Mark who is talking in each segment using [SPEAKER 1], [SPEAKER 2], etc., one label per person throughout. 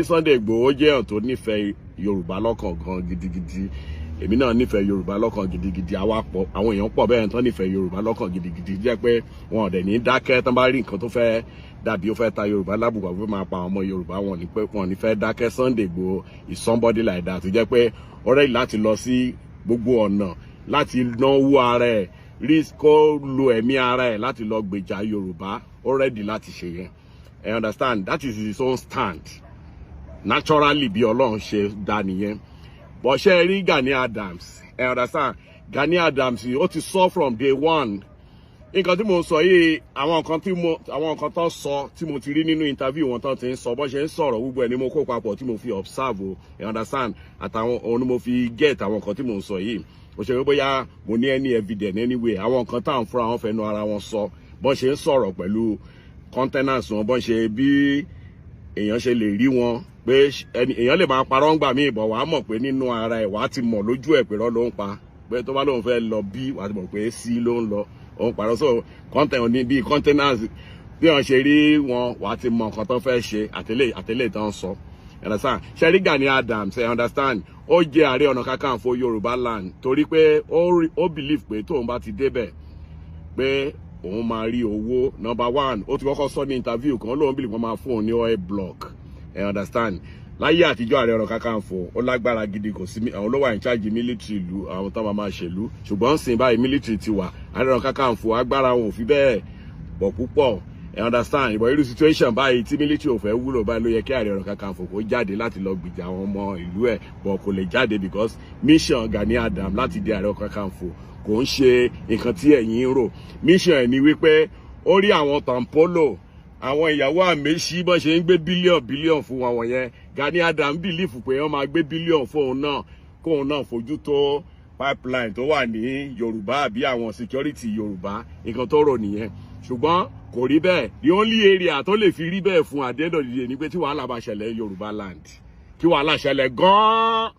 [SPEAKER 1] Sunday Igboho jẹ́ èèyàn tó nífẹ̀ẹ́ Yorùbá lọ́kàn gan gidigidi. Èmi náà nífẹ̀ẹ́ Yorùbá lọ́kàn gidigidi. Àwa pọ̀, àwọn èèyàn pọ̀ bẹ́ẹ̀ tán nífẹ̀ẹ́ Yorùbá lọ́kàn gidigidi, jẹ́ pé wọn ò dẹ̀ ní dákẹ́ tán bá rí nǹkan tó fẹ́ dàbí ó fẹ́ ta Yorùbá lábùkù àbí máa pa àwọn ọmọ Yorùbá, wọn ní pé wọn ò ní fẹ́ dákẹ́. Sunday Igboho is somebody like that, tó jẹ́ pé ó ready láti lọ sí gbogbo ọ̀nà láti náwó ara ẹ̀ rí, kó lo ẹ̀mí ara ẹ̀ láti lọ gbèjà Yorùbá. Ó ready láti ṣe yẹn. I understand, that is his own stand naturally, bí Ọlọ́run ṣe dá nìyẹn. But ṣe rí Gani Adams, I understand, Gani Adams, ó ti sọ from day one. Nǹkan tí mo sọ yìí, àwọn nǹkan tó sọ tí mo ti rí nínú interview wọn tó ti ń sọ, bó ṣe ń sọ̀rọ̀, gbogbo ẹ̀ ni mo kó papọ̀ tí mo fi observe o. You understand? Àtàwọn òun ni mo fi get àwọn nǹkan tí mo ń sọ yìí. Ó ṣe pé bóyá mo ní any evidence anyway. Àwọn nǹkan táwọn fúnra wọn fẹnu ara wọn sọ, bó ṣe ń sọ̀rọ̀ pẹ̀lú countenance wọn, bó ṣe bí èèyàn ṣe lè rí wọn pé èèyàn lè máa parọ́ ńgbà míì bọ̀, wàá mọ̀ pé nínú ara ẹ̀, wàá ti mọ̀ lójú ẹ̀ pé rọ́ ló ń pa, pé tó bá lóun fẹ́ lọ bí, wàá ti mọ̀ pé sí ló ń lọ, òun parọ́. So content ní bíi countenance, bí wọ́n ṣe rí wọn, wàá ti mọ̀ nǹkan tó fẹ́ ṣe àtẹlẹ́ àtẹlẹ́ tó ń sọ. You understand? Ṣé rí Gani Adams, you understand, ó jẹ́ Ààrẹ Ọ̀nà Kakanfò Yorùbá land torí pé ó believe pé tóun bá ti débẹ̀, pé òun máa rí owó. Number one, ó ti kọ́kọ́ sọ ní interview kan, lóun believe wọ́n máa fún òun ní oil block. You understand? Láyé àtijọ́, Ààrẹ Ọ̀nà Kakanfò ó lágbára gidi, kò sí àwọn ló wà in charge military ìlú, àwọn tó máa máa ṣèlú. Ṣùgbọ́n sìn báyìí, military ti wà, Ààrẹ Ọ̀nà Kakanfò agbára wọn ò fi bẹ́ẹ̀ pọ̀ púpọ̀. You understand? Ìbọn irú situation báyìí tí military ò fẹ́ wúlò báyìí, ló yẹ kí Ààrẹ Ọ̀nà Kakanfò kó jáde láti lọ gbìjà àwọn ọmọ ìlú ẹ̀, but kò lè jáde because mission Gani Adams láti di Ààrẹ Ọ̀nà Kakanfò kò ń ṣe nǹkan tí ẹ̀yin ń rò. Mission ẹ̀ ni wípé ó rí àwọn Tompolo, àwọn ìyàwó Amaechi, bọ́n ṣe ń gbé billion billion fún wọn wọ̀nyẹn. Gani Adams believe pé wọ́n máa gbé billion fóun náà, kóun náà fojú tó pipeline tó wà ní Yorùbá àbí àwọn security Yorùbá. Nǹkan tó rò nìyẹn, ṣùgbọ́n kò rí bẹ́ẹ̀. The only area tó lè fi rí bẹ́ẹ̀ fún at the end of the day ni pé tí wàhálà bá ṣẹlẹ̀ Yorùbá land, kí wàhálà ṣẹlẹ̀ gan-an,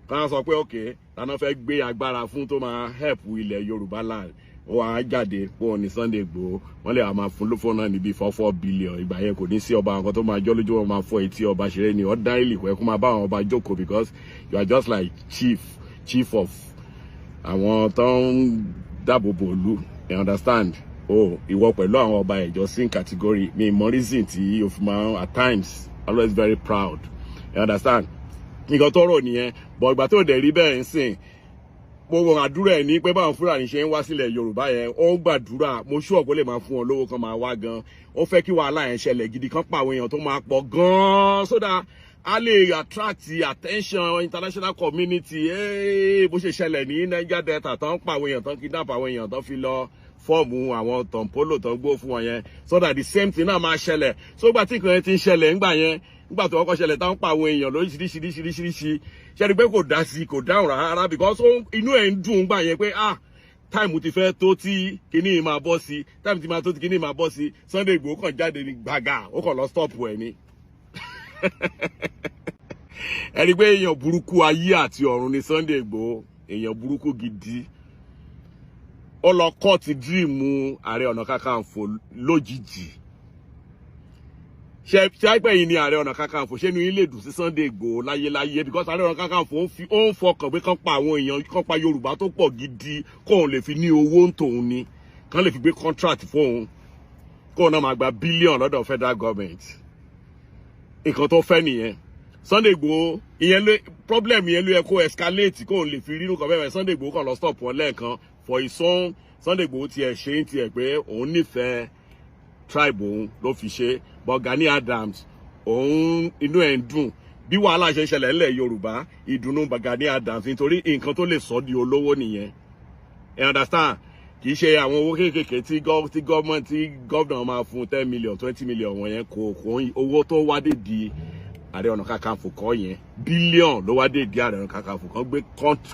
[SPEAKER 1] ká sọ pé ok, tàná fẹ́ gbé agbára fún tó máa help ilẹ̀ Yorùbá land, ó wàá jáde pọ̀ ní Sunday Igboho. Wọ́n lè máa fún lófò náà níbi 4 4 billion. Ìgbà yẹn, kò ní sí ọba nǹkan tó máa jọ́ lójú, wọn máa fọ́ etí ọba ṣeré ni. Ordinarily, kò yẹ kó máa bá àwọn ọba jókòó because you are just like chief of àwọn tó ń dáàbò bò ìlú. You understand? Oh, ìwọ pẹ̀lú àwọn ọba ìjọ same category mi. Mọ reason tí o fi máa at times always very proud. You understand? Nǹkan tó rò nìyẹn, but ìgbà tó dẹ̀ rí bẹ́ẹ̀ ń sìn, gbogbo àdúrà ẹ̀ ní pé báwọn Fúlàní ṣe ń wá sílẹ̀ Yorùbá yẹn, ó ń gbàdúrà. Mo ṣú ọ̀pọ̀ lè máa fún wọn lówó kan máa wá gan. Ó fẹ́ kí wàhálà yẹn ṣẹlẹ̀ gidi, kan pa àwọn èèyàn tó máa pọ̀ gan, so that a lè attract attention international community. Bó ṣe ṣẹlẹ̀ ní Niger Delta, tó ń pa àwọn èèyàn, tó ń kidnap àwọn èèyàn, tó fi lọ form àwọn Tompolo tó ń gbó fún wọn yẹn, so that the same thing náà máa ṣẹlẹ̀. So gbà tí nǹkan yẹn ti ń ṣẹlẹ̀ ńgbà yẹn, nígbà tó kọ́kọ́ ṣẹlẹ̀, táwọn pa àwọn èèyàn lóríṣiríṣiríṣiríṣi, ṣe ni pé kò dá sí, kò dáhùn rárá, because inú ẹ̀ ń dùn gbà yẹn pé ah, time ti fẹ́ tó tí kinní yìí máa bọ́ sí, time ti máa tó tí kinní yìí máa bọ́ sí. Sunday Igboho kàn jáde ní gbàgà, ó kàn lọ stop ẹ̀ ni. Ẹni pé èèyàn burúkú ayé àti ọ̀run ni Sunday Igboho, èèyàn burúkú gidi. Ó lọ cut dream Ààrẹ Ọ̀nà Kakanfò lójijì. Ṣe ṣáìpẹ́ yìí ni Ààrẹ Ọ̀nà Kakanfò, ṣé inú yín lè dùn sí Sunday Igboho láyéláyé? Because Ààrẹ Ọ̀nà Kakanfò ń fi ó ń fọkàn pé kán pa àwọn èèyàn, kán pa Yorùbá tó pọ̀ gidi, kóun lè fi ní owó ń tòun ni, kán lè fi gbé contract fóun, kóun náà máa gba billion lọ́dọ̀ federal government. Nǹkan tó fẹ́ nìyẹn. Sunday Igboho, ìyẹn ló problem, yẹn ló yẹ kó escalate, kóun lè fi rírun kan bẹ́ẹ̀. Sunday Igboho kàn lọ stop wọn lẹ́ẹ̀kan for his own. Sunday Igboho tiẹ̀ ṣe ń tiẹ̀ pé òun nífẹ̀ẹ́ tribe òun ló fi ṣe, but Gani Adams, òun inú ẹ̀ ń dùn bí wàhálà ṣe ń ṣẹlẹ̀ ńlẹ̀ Yorùbá. Ìdùnnú Gani Adams, nítorí nǹkan tó lè sọ di olówó nìyẹn. You understand? Kì í ṣe àwọn owó kéékèèké tí gọ́ọ̀mọ̀ntì, tí governor máa fún 10 million, 20 million wọ̀nyẹn. Kò owó tó wá dé di Ààrẹ Ọ̀nà Kakanfò kọ́ yẹn, billion ló wá dé di Ààrẹ Ọ̀nà Kakanfò, kan gbé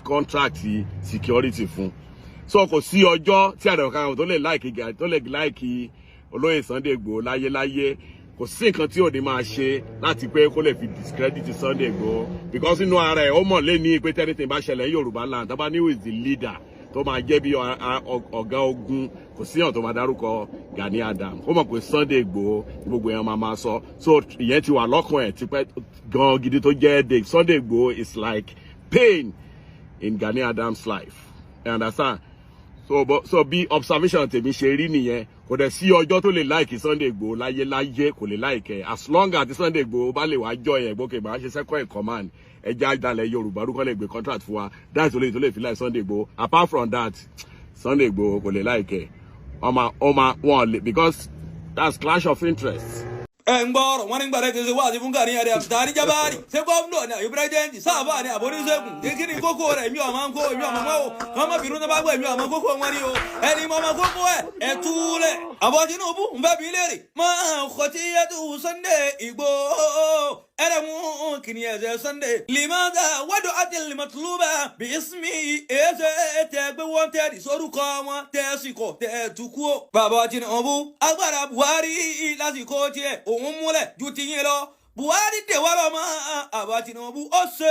[SPEAKER 1] contract security fún. So kò sí ọjọ́ tí Ààrẹ Ọ̀nà Kakanfò tó lè like olóyè Sunday Igboho láyéláyé. Kò sí nǹkan tí ò ní máa ṣe láti pé kó lè fi discredit Sunday Igboho, because inú ara ẹ̀, ó mọ̀ lé ní pé anything bá ṣẹlẹ̀ ní Yorùbá land, tá bá ní who is the leader tó máa jẹ́ bí ọ̀gá ogun, kò síyàn tó máa dárúkọ Gani Adams. Ó mọ̀ pé Sunday Igboho gbogbo èèyàn máa máa sọ. So ìyẹn ti wà lọ́kàn ẹ̀ tipẹ́ gan gidi tó jẹ́ the Sunday Igboho is like pain in Gani Adams' life, you understand? So but so bí observation tèmi ṣe rí nìyẹn. Kò dẹ̀ sí ọjọ́ tó lè like Sunday Igboho láyé láyé, kò lè like ẹ̀. As long as Sunday Igboho bá lè wá jọ yẹn gbókè máa ṣe second in command, ẹja dalẹ̀ Yorùbá rúkọ́ lè gbé contract fún wa, that's only tó lè fi like Sunday Igboho. Apart from that, Sunday Igboho kò lè like ẹ̀. Ọmọ ọmọ wọn lè, because that's clash of interest.
[SPEAKER 2] Ẹ ń gbọ́ ọ̀rọ̀ wọn ní gbàdé kìí ṣe wáàsí fún Gani Adams tàrí jábárì. Ṣé gómìnà ní àbí president sáàbà ní àbóríṣègùn? Kí ni kókó rẹ̀? Èmi ọ̀mà ń kó, èmi ọ̀mà mọ́ o. Kọ́ mọ́ bínú tó bá gbọ́, èmi ọ̀mà kókó wọn ni o. Ẹni mọ́ ọmọ kókó ẹ̀ ẹ̀ túlẹ̀. Àbọ̀ Tinubu ń fẹ́ bí léèrè mọ́ ọkọ̀ tí yẹ tó Sunday Igboho ẹlẹ́mú kìnìún ẹ̀sẹ̀ Sunday limaza wadu àti limatuluba bí ismi ẹsẹ̀ tẹ gbé wọn tẹ sórúkọ wọn tẹ sì kọ tẹ tukú o. Bàbá Tinubu, agbára Buhari lásìkò tiẹ̀ òun múlẹ̀ ju tiyín lọ. Buhari dè wá lọ́mọ. Àbá Tinubu ó ṣe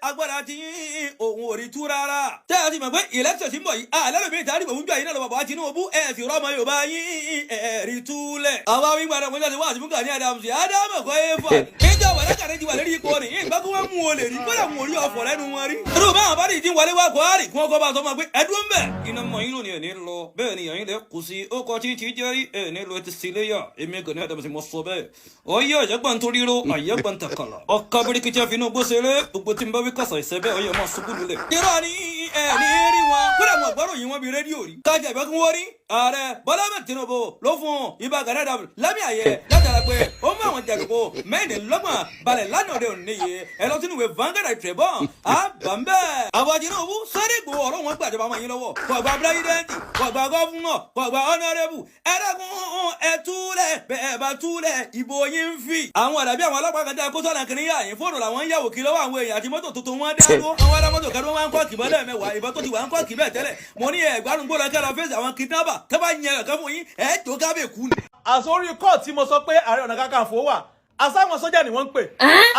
[SPEAKER 2] agbára tiyín òun ò rí tú rárá. Tẹ́ ẹ ti mọ̀ pé ìlẹ́sẹ̀ tí ń bọ̀ yìí alẹ́ lómi ìta àdìbò fún jọ yìí náà lọ. Bàbá Tinubu, ẹ̀ sì rọ́mọ Yorùbá yín ẹ̀ rí túlẹ̀. Àwa wí gbàdọ̀ pé jáde wá àti fún Gani Adams Ádámù kọ́ ẹ fà. Ìjọ wà lákàrẹ́ ti wà lórí ipò ní ìgbà kí wọ́n mú o lè rí kódà wọn ò rí ọ̀fọ̀ lẹ́nu wọn rí. Irú báwọn bá rí ti wọlé wá Buhari kí wọ́n kọ́ bá sọ fún wa pé ẹdún ń bẹ̀. Iná mọ̀ yín lónìí ẹ̀ ní lọ bẹ́ẹ̀ ni ẹ̀yin lè kù sí ó kọ tí tí jẹ́rí ẹ̀ ní lọ ti sílé yà. Èmi Gani Adams mo sọ bẹ́ẹ̀. Ọyẹ́ ọ̀yẹ́gbọ̀n tó ríro àyẹ́gbọ̀n takàlà ọ̀ka birikiti àfinú gbósèré gbogbo tí n bá wí kàṣà ìṣẹ́ bẹ́ẹ̀ ọyẹ́ máa ṣubú lulẹ̀. Irọ́ ni, ẹ̀ ní rí wọn kódà wọn gbọ́rọ̀ yìí wọn bí rédíò rí. Kájà ìbẹ́ kí wọ́n rí ààrẹ Bọ́lá Ahmed Tinubu ló fún ibà Gani Adams lámì àyẹ látara pé ó mú àwọn jàdùkú 24 balẹ̀ lánàá òde òní yìí. Ẹ lọ sínú ìwé Vanguard Tribune àbàmbẹ́. Àwọn Tinubu, Sunday Igboho ọ̀rọ̀ wọn gbàjọba ọmọ yín lọ́wọ́. Kò gba president, kò gba governor, kò gba honourable. Ẹ̀ẹ́dẹ́gun ẹ̀ túlẹ̀ bẹ́ẹ̀ bá túlẹ̀ ìbò yín ń fi. Àwọn àdàbí àwọn ọlọ́pàá kan tẹ́ kó sọ̀nà kiri yà yín, fóònù làwọn ń yàwó kí lọ́wọ́ àwọn èèyàn àti mọ́tò tuntun wọn dá dúró. Àwọn ará mọ́tò kẹ́rù wọn ń kọ́ kìbọn lẹ́ẹ̀mẹ́wàá, ìbọn tó ti wà ń kọ́ kì bẹ́ẹ̀ tẹ́lẹ̀. Mo ní ẹ̀gbárùn gbọ́dọ̀ kẹ́lọ fèsì àwọn kidnapper tẹ́ bá yẹn ẹ̀kan fún yín ẹ̀ tó kábẹ̀ kú ni.
[SPEAKER 3] Àsórí kọ́ọ̀ tí mo sọ pé Ààrẹ Ọ̀nà Kakanfò wà, àsáwọn sọ́jà ni wọ́n ń pè,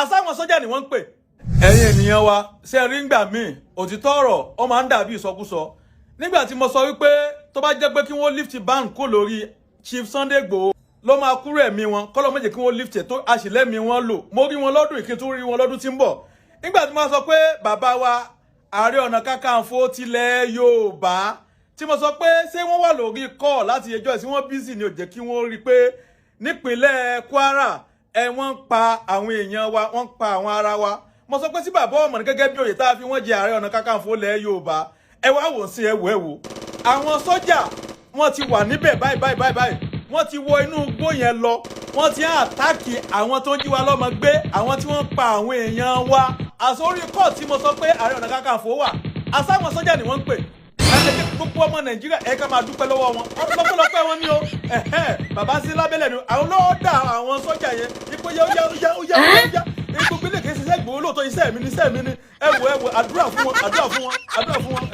[SPEAKER 3] àsáwọn sọ́jà ni wọ́n ń pè. Ẹ̀yin ènìyàn wa, ṣe rí ngbà míì òtítọ́ ọ̀rọ̀ ó máa ń dàbí ìsọkúsọ. Nígbà tí mo sọ wípé tó bá jẹ́ pé kí wọ́n lift ban kó lórí Chief Sunday Igboho ló máa kúrò ẹ̀mí wọn, kọ́lọ́ méje kí wọ́n lift ẹ̀ tó àṣìlẹ́mí wọn lò. Mo rí wọn lọ́dún ìkí tún rí wọn lọ́dún tí ń bọ̀. Nígbà tí mo sọ pé bàbá wa Ààrẹ Ọ̀nà Kakanfò tilẹ̀ Yorùbá, tí mo sọ pé ṣé wọ́n wà lórí kọ́ láti ẹjọ́ ẹ̀ sí wọ́n busy ni ò jẹ́ kí wọ́n rí i pé nípínlẹ̀ Kwara ẹ wọ́n ń pa àwọn èèyàn wa, wọ́n ń pa àwọn ara wa. Mo sọ pé sí bàbá ọmọ ní gẹ́gẹ́ bí oyè tá a fi wọ́n jẹ Ààrẹ Ọ̀nà Kakanfò lẹ̀ Yorùbá. Ẹ wá wò sí, ẹ wò, ẹ wò, àwọn sọ́jà wọ́n ti wà níbẹ̀ báyìí báyìí báyìí báyìí. Wọ́n ti wọ inú igbó yẹn lọ, wọ́n ti ń attack àwọn tó ń jí wa lọ́mọ gbé, àwọn tí wọ́n ń pa àwọn èèyàn wa. Àsórí kọ́ tí mo sọ pé Ààrẹ Ọ̀nà Kakanfò wà, àsáwọn sọ́jà ni wọ́n ń pè. Ẹ jẹ́ gbogbo ọmọ Nàìjíríà ẹ ká máa dúpẹ́ lọ́wọ́ wọn, lọ́pẹ́lọpẹ́ wọn ni o. Bàbá sí lábẹ́lẹ̀ ni àwọn lọ́wọ́ dà àwọn sọ́jà yẹn ipò yá yá yá yá yá. Gbogbo ilé kìí ṣiṣẹ́ Ìgbòho lóòótọ́. Iṣẹ́ mi ni, iṣẹ́ mi ni. Ẹ wò, ẹ wò, àdúrà fún wọn, àdúrà fún wọn, àdúrà fún wọn.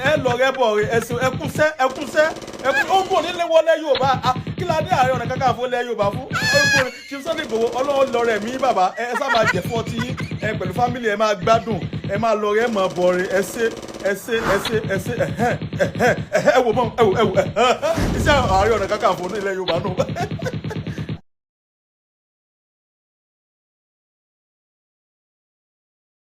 [SPEAKER 3] Ẹ lọ rẹ bọ̀ rẹ ẹsùn ẹkúnṣẹ́ ẹkúnṣẹ́ ẹkún ogun onílé wọlé Yorùbá. Kí la ní Ààrẹ Ọ̀nà Kakanfò lẹ Yorùbá fún ogun? Chief Sunday Igboho, Ọlọ́run lọ rẹ̀ mí. Bàbá ẹ sá máa jẹ fún ọtí yín ẹ pẹ̀lú family, ẹ máa gbádùn, ẹ máa lọ rẹ mọ̀ bọ̀ rẹ. Ẹ ṣé, ẹ ṣé, ẹ ṣé, ẹ ṣé. Ẹhẹ́n ẹhẹ́n, ẹ wò mọ́, ẹ wò, ẹ wò, iṣẹ́ Ààrẹ Ọ̀nà Kakanfò ní ilẹ̀ Yorùbá nù.